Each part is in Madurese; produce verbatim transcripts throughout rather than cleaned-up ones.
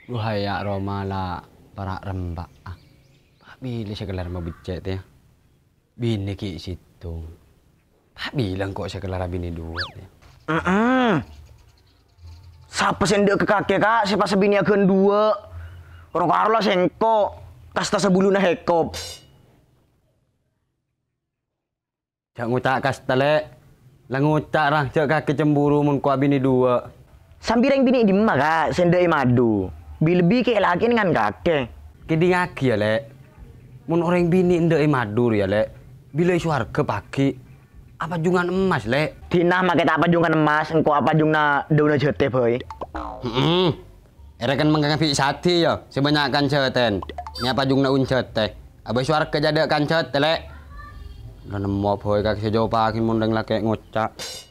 Duhai, ya' roma la para' remba'a. Pa' bilâ sè kellar mabeccè', tè, ya? Binè ghi' sèttong. Pa' bilâ engko' sè kellar abinè duwâ', tè, ya? Heeh. Sapa sè endâ' ka kakè, Ka', sè pas abinèa ghân duwâ'? Ro-karo la sèngko', kasta sabuluna hekop. Jhâ' ngoca' kasta, Lè'. La ngoca', ra, jhâ' kakè cemburu mon ko' abinè duwâ'. Sambi rèng binè' dimma, Ka', sè endâ' è madu? Bi-, lebbi kè' lakè nèngan kakè. Kèdhingngaghi, ya, Lè'. Mon orèng binè' endâ' è madu rèya, Lè', bilâ è sowarghâ paghi', apajhungan emmas, Lè'. Dinah makè ta' apajhungan emmas, engko' apajhunganna dâunna jhâtè bhâi. He'em. Èrèken mangkana bi' sadhi, ya, sè bânnya' kanjhâtèn. Nyapa jhungna unjhât, tè. Abâ' sowarghâ jhâ' adâ' kanjhât, Lè'. La nemmo bhâi kakè sè jâwâbbhâghi mon rèng lakè ngoca'.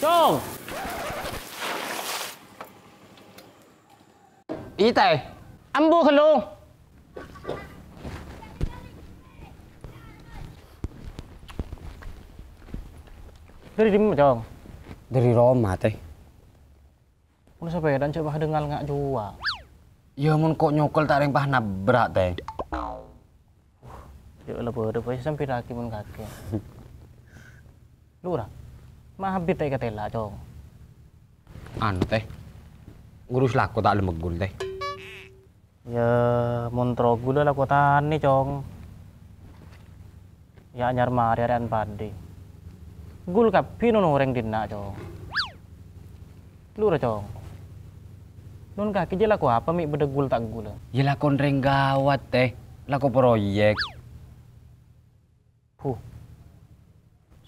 Cong! Iyâ, Tè. Ambu ghâllu. Dâri dimma, Cong? Dâri roma, Tè. Mon sapèdaan jhâ' pas dengal nga' jhuwa'. Iyâ, mon ko' nyokol ta' rèng pas nabrak, Tè. Jhâ' la bâdâ bhâi sè sampèrraghi mon kakè. Lurah, ma' abit ta' èkatèla', Cong? Anu, Tè. Ngurus lako ta' lemeggul, Tè. Iyâ, mon terro ghulâ lako tanè, Cong. Iyâ, anyar marè arè'an padâ. Ghul kabbhi non orèng dinna', Cong. Lurah, Cong. Non kakè jhâ' lako apa mè' bâdâ ghul ta' ghulâ? Iyâ, lakon rèng ghâwât, Tè. Lako proyek. Huh.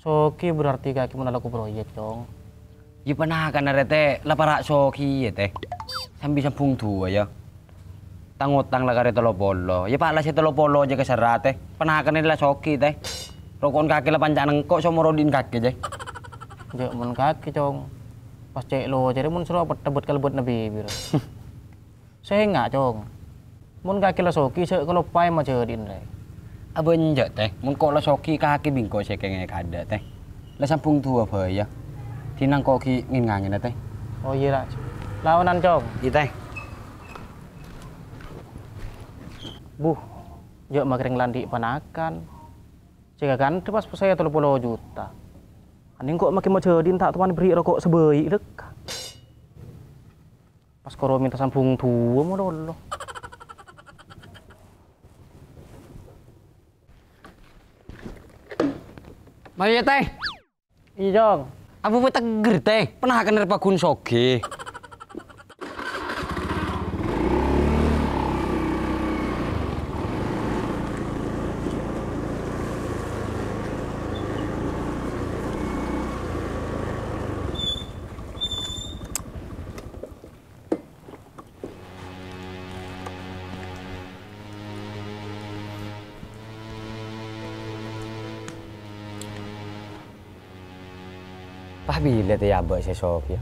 Soghi berarti kakè mon alako proyek, Cong. Iyâ, panakana rè, Tè, la para' soghi, yâ, Tè. Sambi sambhung duwâ', yâ. Tang-otang la karè tello polo. Iyâ, pa' la sè tello polo jhâ' kaserra, Tè. Panakana la soghi, Tè. Roko'en kakè la panca'na engko' somor odi'en kakè, jhâ'. Jhâ' mon kakè, Cong. Pas cè' locèrra mon soro pettèbât kalbât nabi, bibir. Sènga', Cong. Mon kakè la soghi, jhâ' kaloppaè majhâdi'in rè. Abânjâ', Tè. Mon ko' la soghi, kakè bi' engko' sè kèngèng kadâ', Tè. La sambhung duwâ' bhâi, yâ. Dinah ko' ghi' ngèn-ngangèna, Tè. Oh, iyâ, Ra. Laonan, Cong. Iyâ, Tè. Buh, jhâ' makèrèng la andi' panakan. Sè kakandhâ pas pèssè tello polo juta. Anèng ko' makè majhâdi'in ta' toman bherri' roko' sabâi' lèkka. Pas koro mènta sambhung duwâ' malolo. Mayu, Tè. Iyâ, Cong. Apa bhâi tegghâr, Tè? Panakana rè paggun soghi. Pas bilâ tè abâ' sè soghi, yâ?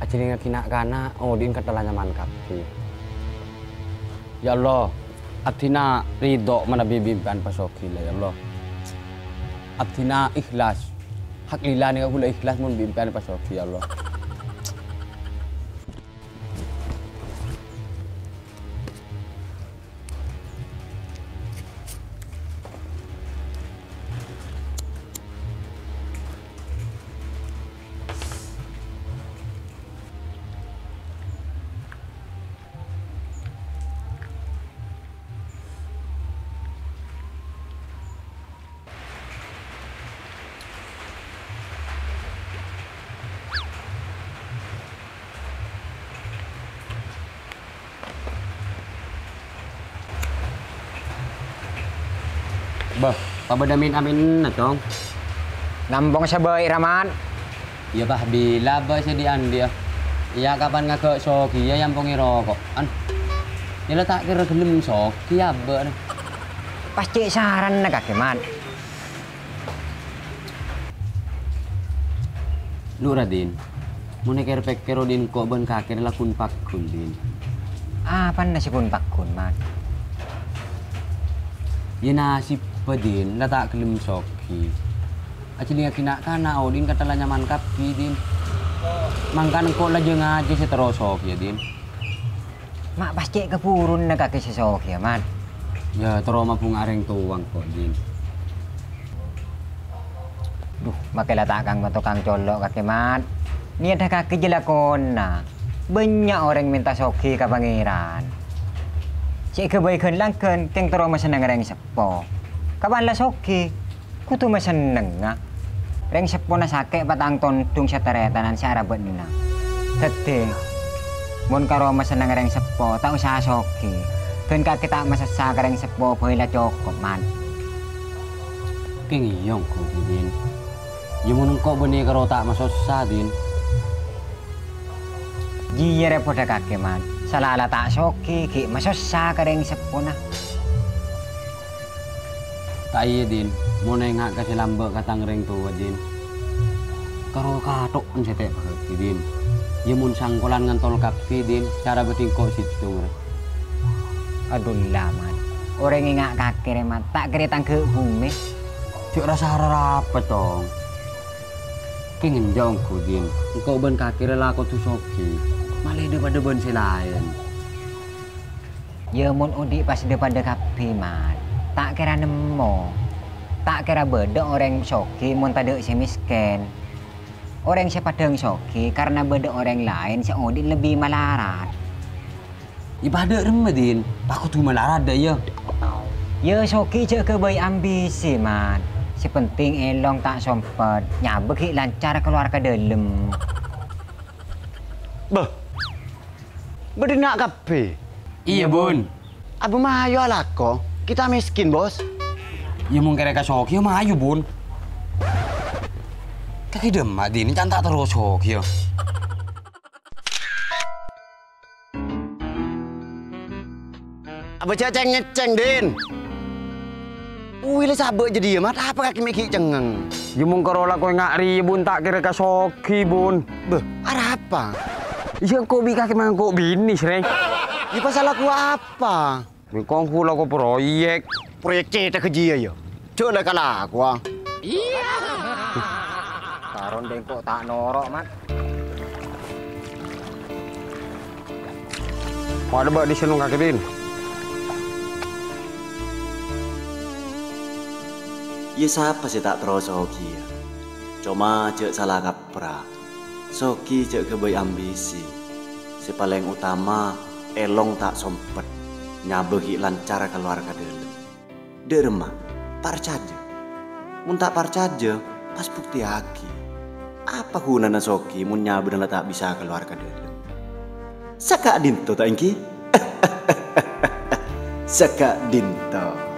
Ajhâlingngaghi na'-kana' odi'na katellanan kabbhi. Ya Allah, abdhina ridho manabi bi' Empèyan pas soghi, la, ya Allah. Abdhina ikhlas. Hak lillah nèka kaulâ ikhlas mon bi' Empèyan pas soghi, ya Allah. Bâh, pabâdâ min-aminna, Cong. Nampong sè bâi', Raman. Iyâ, bâh, bilâ bâ' sè dhi'-andhi'â. Iyâ, kapan ngaghâ' soghi, iyâ, èampongè roko'an. Iyâ, la ta' kèra ghellem soghi, abâ'na. Pas cè' saranna kakè, Man. Lu, Raden, mon èkèr-pèkkèr, Din, ko' bân kakè la ghun-pagghun, Din. Apana sè ghun-pagghun, Man? Iyâ, nasibbhâ, Din, la ta' ghellem soghi. Ajhâlingngaghi na'-kana', Din, kadhâng la nyaman kabbhi, Din. Mangkana engko' la jâ-ngajâ sè terro soghi, yâ, Din. Ma' pas cè' kabhuruna kakè sè soghi, yâ, Man? Iyâ, terro mabhunga rèng towa engko', Din. Dhu, makè la ta' kang-matokang colo' kakè, Man. Nèyadhâ kakè jâ lakona. Bânnya' orèng mènta soghi ka Pangèran. Sè èghâbây ghân-langgân, kèng terro masennengnga rèng seppo. Kapan la soghi, kodhu masennengnga. Rèng seppona sakè' patang tondhung sataretanan sè arabâ'na. Dhâddhi, mon karo masennengnga rèng seppo, ta' osa soghi. Ghân kakè ta' masossa ka rèng seppo bhâi la cokop, Man. Kèng iyâ, ongghu, Din. Iyâ, mon engko' bânnè karo ta' masossa, Din. Jiyâ rèpodhâ kakè, Man. Sala la ta' soghi, ghi' masossa ka rèng seppona. Ta' iyâ, Din. Mon enga' ka sè lambâ' ka tang rèng towa, Din. Karo katho'en sè ta' èbâghi, Din. Iyâ, mon sangkolan ngantol kabbhi, Din. Cara bâdhi engko' sèttong, rè. Adhu, la, Man. Orèng enga' kakè, rè, Man. Ta' kèra tangghâ' bhumè. Jhâ' rasa arapa, Cong. Kèng enjâ' ongghu, Din. Engko' bân kakè rè la kodhu soghi. Malè dhâ-padhâ bân sè laèn. Iyâ, mon odi' pas dhâ-padhâ kabbhi, Man. Ta' kèra nemmo. Ta' kèra bâdâ orèng soghi mon tadâ' sè mèskèn. Orèng sè padhâng soghi karna bâdâ orèng laèn sè odi' lebbi malarat. Iyâ, padâ remma, Din. Pas kodhu malarat, dâ', iyâ. Iyâ, soghi jhâ' ghâbây ambisi, Man. Sè penting èlong ta' sompet, nyabâ ghi' lancar kalowar ka dâlem. Bâh. Bâdâ enna' kabbhi? Iyâ, Bun. Abâ mayu alako, kita miskin, Bos. Iyâ, mon kèra ka soghi, iyâ mayu, Bun. Kakè dâmma, Din, can ta' terro soghi, iyâ. Abâ jhâ' cèng-ngècèng, Din. Uwi la sabâ' jâdiyâ, Mat. Apa kakè mè' ghi' cengngeng? Iyâ, mon karo la koè nga' rèya, Bun, ta' kèra ka soghi, Bun. Bâh, arapa? Iyâ, engko' bi' kakè mangko' binè, Srè. Iyâ, pas alako apa? Engko' engko' lako proyek. Proyek cèthagghâ jiyâ, yâ? Jhâ' la èkalakowa. Karon dengko' ta' noro', Mat. Padâ bâ' dissa' nongka kèdin. Iyâ, sapa sè ta' terro soghi, yâ? Coma jhâ' sala kaprah. Soghi jhâ' ghâbây ambisi. Sè palèng otama, èlong ta' sompet, nyabâ ghi' lancar kalowar ka dâlem. Dâ' remma, parcajâ. Mon ta' parcajâ, pas buktèyaghi. Apa ghunana soghi mon nyabâna la ta' bisa kalowar ka dâlem? Saka'dinto ta' èngghi? Saka'dinto.